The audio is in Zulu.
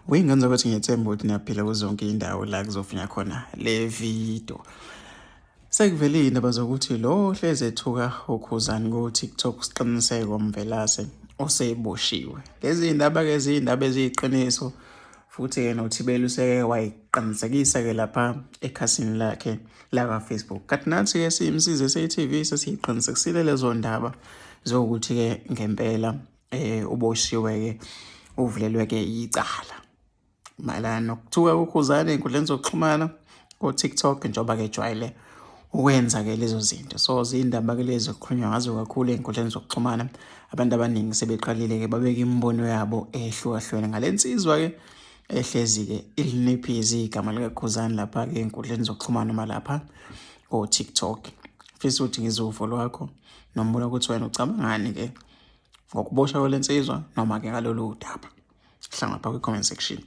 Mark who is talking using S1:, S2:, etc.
S1: Uyingenza ukuthi ngiyethemba ukuthi niyaphila kuzonke iy'ndawo la kuzofunya khona le video. Sekuvele iy'ndaba zokuthi lo hlezi ethuka uKhuzani ku-TikTok Siqiniseko Mvelase oseboshiwe. Lezi iy'ndaba-ke ziy'ndaba eziyiqiniso futhi-ke noThibela useke wayiqinisekisa-ke lapha ekhasini lakhe laka-Facebook. Kanti nathi-ke siyimsize SATV sesiyiqinisekisile lezo ndaba zokuthi-ke ngempela uboshiwe-ke uvulelwe-ke icala mayelana nokuthuka kuKhuzani ey'nkundleni zokuxhumana ko-TikTok njengoba-ke ejwayele ukwenza-ke lezo zinto. So ziyindaba-ke lezi okukhulunywa ngazo kakhulu ey'nkundleni zokuxhumana. Abantu abaningi sebeqalile-ke babeka imibono yabo ehlukahlukene ngale nsizwa-ke ehlezi-ke iliniphizi igama likaKhuzani lapha-ke ey'nkundleni zokuxhumana noma lapha ko-TikTok. Fisa ukuthi ngizwe uvo lwakho nombono ukuthi wena ucabangani-ke ngokuboshwa kwale nsizwa noma-ke ngalolu daba. Hlangana lapha kwi-comment section.